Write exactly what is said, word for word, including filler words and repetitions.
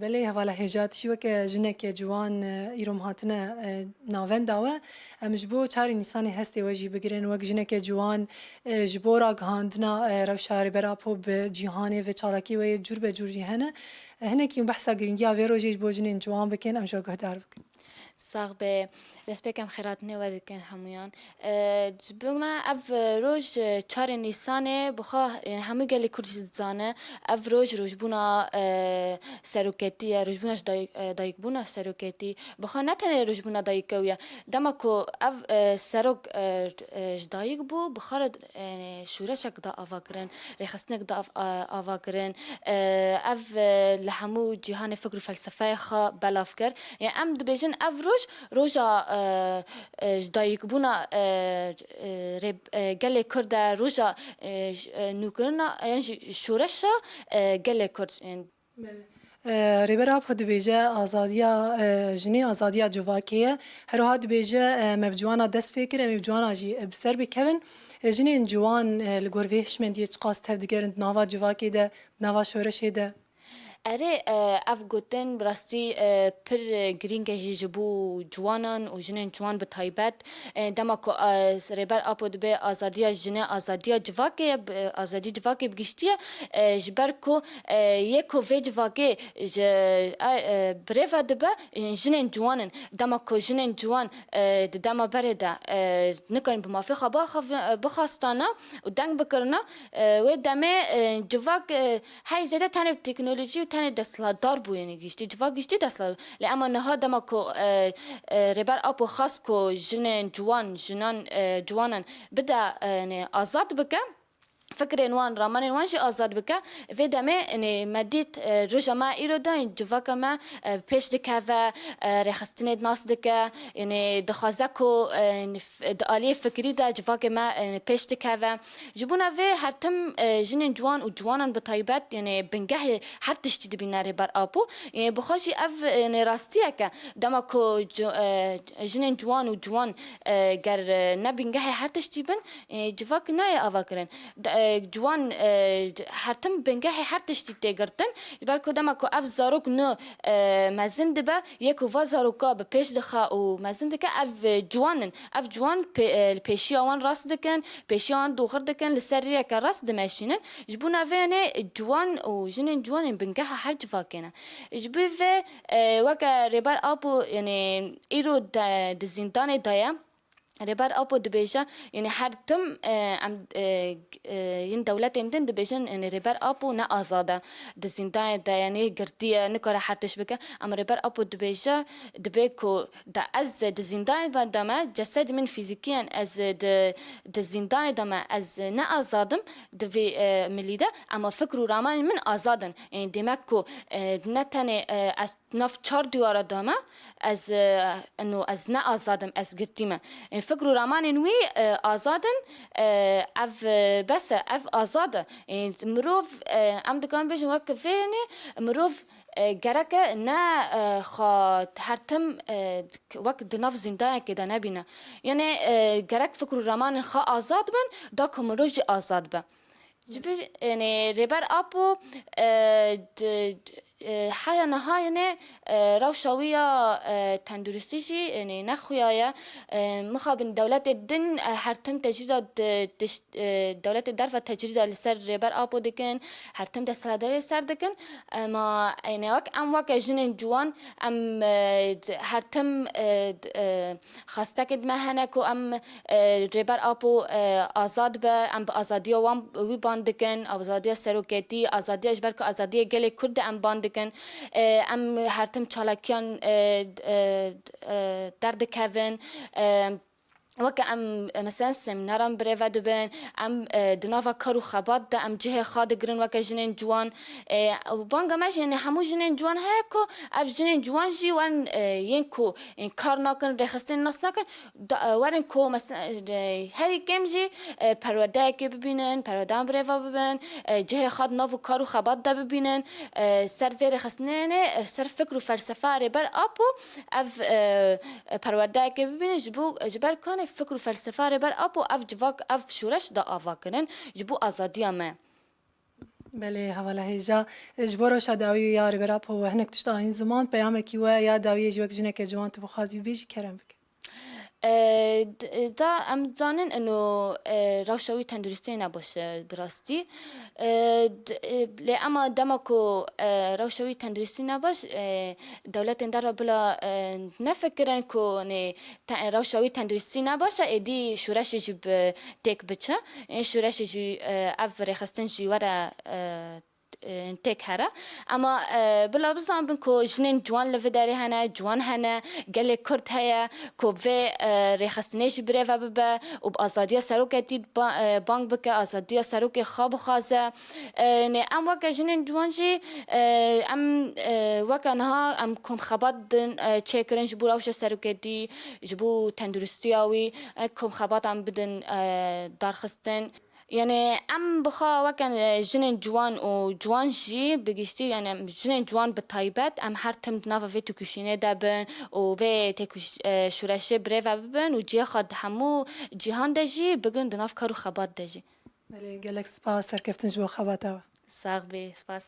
Belê, hevala hêja, tu jî weke jineke ciwan, e, îro em hatine, e, navenda we. Em ji bo çarê Nîsanê hestê we jî bigirin, wek jineke ciwan, e, ji bo ragihandina, e, rewşa Rêber Apo bi cîhanê ve çalakî we yê cûr be cûr jî hene. E, hinekî behsa girîngiya vê rojê ji bo jinên ciwan bikin, em ji we guhdar bikin. Sax be. Destpêk em xêrhatinê we dikin hemûyan. E, ji bo me ev, e, roj, e, çarê Nîsanê bi xwe, e, hemû gelê Kurd jî dizane. Ev roj rojbûna, e, seroketî ye, rojbûna ji dayik, e, dayikbûna seroketî. Bi xwe ne tenê rojbûna dayike wî ye. Dema ku ev, e, serok, e, e, ji dayik bû, bi xwe re, e, şoreşek da ava kirin, rêxistinek da av-, a-, ava kirin. E, ev, e, li hemû cîhanê fikr û felsefeya xwe belav kir. Yê em dibêjin ev roj, roja, e, e, ji dayikbûna, e, e, rê-, e, gelê Kurd e, roja, e, ş-, e, nûkirina yan jî şoreşa, e, gelê Kurd. Yanî Belê. E, Rêber Apo dibêje azadiya, e, jinê azadiya civakê ye. Her wiha dibêje, e, me bi ciwana dest pê kir, em ê bi ciwana jî, e, bi ser bikevin. E, jinên ciwan, e, li gor vê hişmendiyê çiqas tevdigerin di nava civakê de, di nava şoreşê de? Erê, e, ev gotin bi rastî, e, pir girîng e jî ji bo ciwanan û jinên ciwan bi taybet. E, dema ku, e, Rêber Apo dibê azadiya jinê, azadiya civakê ye, bi, azadî civakê bi giştî ye, e, ji ber ku, e, yê ku vê civakê ji, e, e, birêve dibe, e, jinên ciwan in. Dema ku jinên ciwan, e, di dema berê de, e, nikarin bi mafê xwe biaxivin, e, bixwestana û deng bikirina, e, wê demê, e, civak, e, Hey zêde tenê bi teknolojî û tenê desthilatdar bûyê, yanî giştî, civak giştî desthilat. Lê ema niha dema ku, e, e, Rêber Apo xwest ku jinên ciwan, jinan, e, ciwanan bide, e, yanî azad bike, fikrên wan, ramanên wan jî azad bike, vê demê, yanî me dît, e, roja me îro de civaka me, e, pêş dikeve, e, rêxistinê nas dike, yanî dixwaze ku, e, f-, di aliyê fikrî de civakê me, e, pêş dikeve. Ji bona vê her tim, e, jinên ciwan û ciwanan bi taybet, yanî bingehê her tiştî dibîne Rêber Apo. Yanî bi xwe jî ev, e, yanî rastiyek e. Dema ku ci-, e, jinên ciwan û ciwan, e, ger, e, ne bingehê her tiştî bin, e, civak nayê avakirin. De, e, ciwan, e, her tim bingehê her tiştî tê girtin. Ji ber ku dema ku ev zarok nû, e, mezin dibe, yê ku va zaroka bi pêş dixe û mezin dike, ev, e, ciwan in. Ev ciwan pê-, e, li pêşiya wan rast dikin, pêşiya wan doxir dikin, li ser rêyeke rast dimeşînin. Ji bona vê yanî ciwan û jinên ciwan ên bingeha her civakê ne. Ji bo vê, e, weke Rêber Apo, yanî îro de, di zîndanê de ye. Rêber Apo dibêje, yanî her tim, e, em, e, e, yên dewletên din dibêjin, yanî Rêber Apo ne azad e. Di zîndanê de ye, nê girtî ye, nikare her tişt bike. Em Rêber Apo dibêje, dibê ku da ez di zîndanê de me, cesedê min fîzîkiyen ez di, di zîndanê de me, ez ne azad im, di vê, e, milî de, ema fikr û ramanên min azad in. Yanî demek ku, e, ne tenê, e, ez nav çar dîwara de me, ez, e, eno ez ne azad im, ez girtî me. Yanî fikr û ramanên wî, e, azad in, e, ev, e, bes e, ev azad e. Yanî mirov, e, em dikarin bêjin wek vê yanî mirov E, gerek e ne, e, xwe her tim, e, wek di nav zîndanekê de nebîne. Yanî, e, gerek fikr û ramanên xwe azad bin, da ku mirov jî azad be. Ji ber, yanî, Rêber Apo, e, di, e, heya niha, yanî, e, rewşa wî ya, e, tenduristî jî, yanî, ne xuya ye. E, mixabin dewletê din, e, her tim tecrîda di, di, e, dewletê derve tecrîda li ser Rêber Apo dikin, her tim desthilatdariyê ser dikin. Ema, ene wek em weke jinên ciwan, em, e, d-, her tim, e, d-, e, xwestekên me hene ku em, e, Rêber Apo, e, azad be, em bi azadiya wan, wî ban dikin, azadiya seroketî, azadiya ji ber ku azadiya gelê Kurd de em ban dikin. E, em her tim çalakiyan, e, d-, e, d-, e, derdikevin. E, Weke em, e, mesela semînaran birêve dibin, em, e, di nava kar û xebat de em cihê xwe digirin weke jinên ciwan. E, û banga me jî, yanî hemû jinên ciwan heye ku ev jinên ciwan jî werin, e, yên ku, yên kar nakin, rêxistinê nas nakin, da, e, werin ku mesela, e, herî kêm jî, e, perwerdeyekê bibînin, perwerdeyan birêve bibin, e, cihê xwe di nav û kar û xebat de bibînin, e, ser vê rêxistinê, e, ser fikr û felsefa Rêber Apo ev, e, e, perwerdeyeke bibînin, ji bo, ji ber ku, yanî, fikr û felsefa Rêber Apo ev civak, ev şoreş da ava kirin ji bo azadiya me. Belê, hevala hêja. Ji bo rewşa dawî ya Rêber Apo we hinek tişt ayîn ziman, peyamekî we ya dawiyê ji wek jineke ciwan tu bixwazî bibêjî, kerem bike. E, d- da em zanin ino e, rewşa wî tenduristiyê nebaş e bi rastî. E, d- e, lê ema dema ku e, rewşa wî tenduristî nebaş, e, dewletên derve bila e, nefikirin ku nê te- rewşa wî tenduristî nebaş e, êdî şûreşê jî bi têk biçe. Ê şûreşê jî e, ev rêxistin jî were e, e, têk here. Ema e, bila bizanbin ku jinên ciwan li vê derê hene, ciwan hene, gelê Kurd heye ku vê e, rêxistinê jî birêve bibe û bi azadiya seroketî ba- e, bang bike, azadiya serokê xwe bixwaze. E, nê em weke jinên ciwan jî e, em e, weke niha em kom xebat din e, çêkirin ji bo rewşa seroketî, ji bo tenduristiya wî, e, kom xebat em bidin e, darxistin. Yanî em bi xwe weke e, jinên ciwan û ciwan jî bi giştî, yanî em jinên ciwan bi taybet em her tim di nava vê têkoşînê de bin û vê têkoş- e, şûreşê birêve bibin û cihê xwe di hemû cîhan de jî bigrin di nav kar û xebat de jî. Belê, gelek spas, serkeftin ji bo xebata we. Sax bî, spas.